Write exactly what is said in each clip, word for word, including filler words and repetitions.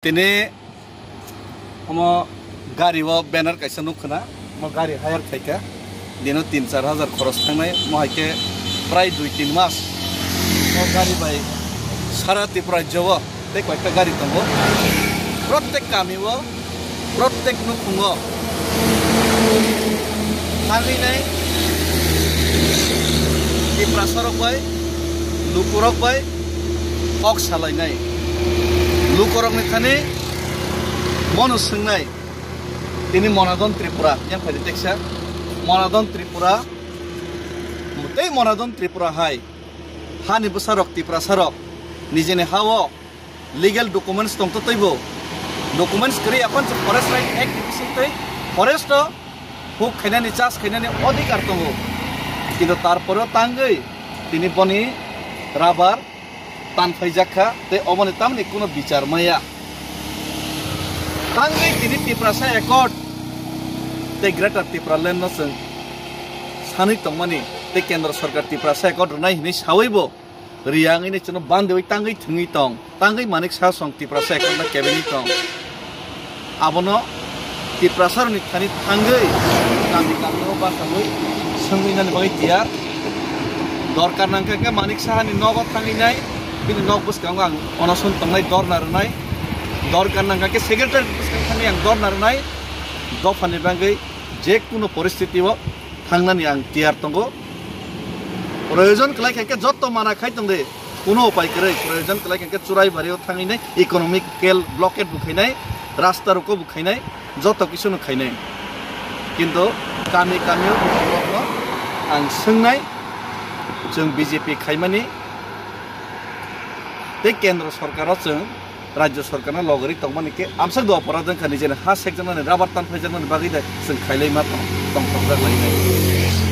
Tini omo gari o banner kaisa nukha na, omo gari hire khaikha, dino tin char hajar khoros thangnai, omo hai khe prai dui tin mas o gari bai sara Tripura rajyo o tei koikta gari tongo. Prottek kami o, prottek nukhung o thangwi nai Tiprasa rok bai, lukurok bai kok salainai. Lukurokni thani bono swngnai, tini Monadon Tripura, yang phai teksa Monadon Tripura, tei Monadon Tripura hai hani bwsarok, Tiprasarok nijini ha-o legal documents tongtotwibo, documents kwrwi aphano se Forest Right Act ni bisingtwi forest o huk khainani, chas khainani odhikar tongo, kintu tarpore tangwi tini boni rubber tanphaijak kha, tei oboni tamni kuno bichar maya. Tangwi tini Tiprasa Accord tei Greater Tipraland no chwng sanwi tongmani tei Kendra Sarkar Tiprasa Accord rwnai hinwi sawibo riyangwi ni chwngno bandewi tangwi thwngwi tong, tangwi manik sa song Tiprasa Accord no kebengwi tong. Abono Tiprasarokni thani thangwi kami kami o bachawi swngwi nani bagwi tiyar. Dorkar nangkha khe Manik Sahani nogo thangwi nai, bini nok bwskango ang onoson tongnai, dorna rwnai. Dorkar nangkha khe secretary bwskang thangwi ang dorna rwnai. Dophani bagwi je kuno poristiti o thangnani ang tiyar tongo. Proyojon kwlai kha khe jotto mana khai tong de, kuno upai kwrwi. Proyojon kwlai kha khe Churaibari o thangwi nai, economical blockade bo khainai, rasta roko bo khainai, joto kisu no khainai. Kintu kami kami o borokno ang swngnai, chwng B J P khaimani tei Kendra Sarkar o chwng Rajya Sarkar no logori tongmani khe amsok do oporadh wngkha, nijeni ha sekjaknani, rubber tanphaijaknani bagwi de chwng khailai ma tong, tongthokjak lai nai.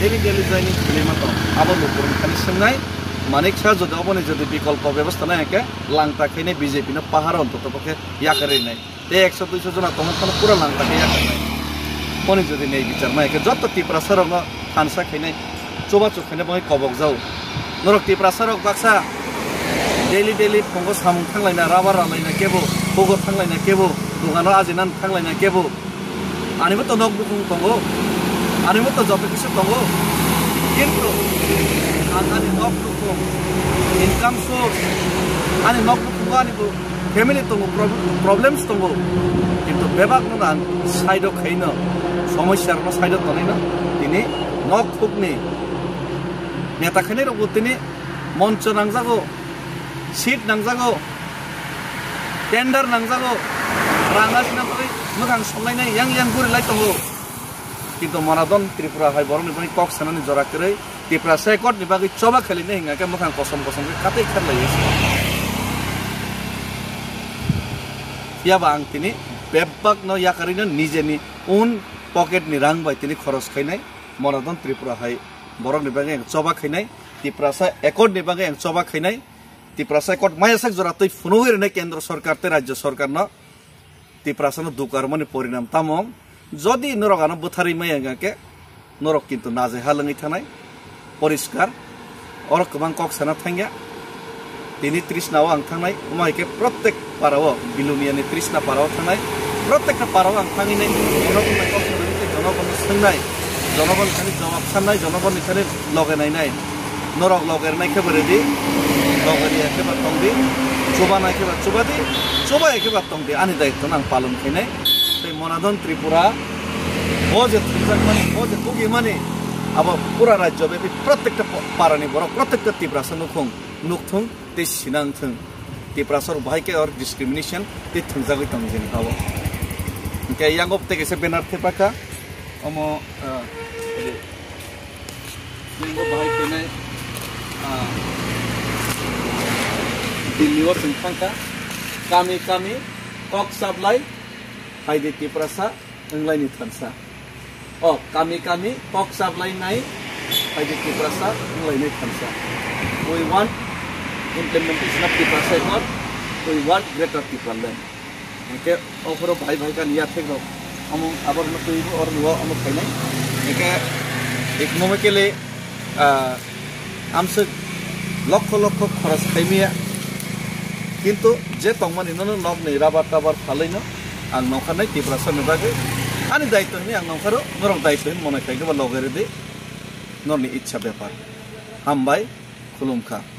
Daily daily joining khailai ma tong. Abo lukurokni thani swngnai, Manik Saha jodi oboni jodi bikolpo bebostha nai khe langta khainai, B J P no pahar ontoto khe yakarwi nai. Tei ekso duiso jona tongma phano pura langta khe yakarnai. Boni jodi nei bichar nai khe jotto Tiprasa rokno thansa khainai, chubachu khaina bagwi kobok jao. Norok Tiprasa rok baksa daily daily phungo samung thanglaina, rubber ralaina kebo, hugo thanglaina kebo, dogano ajinani thanglaina kebo. Anibo to nok bukhung tongo, anibo to joto kisu tongo. Kintu ang ani nok bukhung, income source, ani nok bukhungo ani bo family tongo, prob-, problems tongo, kintu bebak no ang side o khaino, somosya rokno side o tonwi no tini nok hukni neta khainai rok bo tini moncho nangjago, seat nangjago, tender nangjago, rang asina bagwi mwkhang songnai nai yang yang guri lai tongo. Kintu Monadon Tripura hai borokni bagwi kok sanani jora kwrwi, Tiprasa Accord ni bagwi choba khailini hingkha khe mwkhang kosom kosom khe katwi kharlaiwi se. Phiya ba ang tini bebak no yakarwi no nijeni own pocket ni rang bai tini khoros khainai, Monadon Tripura hai borokni bagwi ang choba khainai, Tiprasa Accord ni bagwi ang choba khainai, Tiprasa Accord maya sak jora twi phunugwi rwnai Kendra Sarkar tei Rajya Sarkar no. Tiprasano dukarmani porinam tamo? Jodi norok ano bwtharwi maya wngkha khe, norok kintu najai ha lwngwi thanai, poriskar. Oro kwbang kok sana thangya. Tini Trishna o ang thangnai, omo hai khe prottek para o, Biluniani Trishna para o thangnai, prottekta para o ang thangwi nai, jonogonno kok sanai, jonogonno swngnai, jonogon thani jawab sannai, jonogonni thani loge nainai. Norok loge rwnai khe bo redi, loge riya khe ba tong di, chuba nai khe ba chuba di, chuba ya khe ba tong di, ani daitto no ang palon khainai. Tei Monadon Tripura, bo je thumjakmani, bo je tugimani, abo pura rajyo byapi prottekta pa-, parani borok, prottekta Tiprasa nukhung, nukthung tei sinang thung. Tiprasa rok bahai khe or discrimination tei thwngjagwi tong jeni abo. Hwnkhe yango tei kaisa banner thepakha, omo, ah, Nini bo bahai khainai, ah, Delhi o chwng thangkha, kami kami kok chaplai, phaidi Tiprasa wnglaini thansa. O, kami kami kok chaplai nai, phaidi Tiprasa wnglaini thansa. We want implementation of Tiprasa Accord, we want Greater Tipraland. Hwnkhe ophoro bhai bhai kani yathek rok omo aborno twibo oro luo omo khainai. Hwnkhe economically, ah, amswk lokho lokho khoros khaimaya. Kintu je tongmani nono nokni rabar tabar phalwino ang nongkha nai Tiprasani bagwi ani daitto hinwi ang nongkharo, norok daitto hinwi monai khaikhe ba logai rwdi, norokni ichha bepar. Hambai, khulumkha.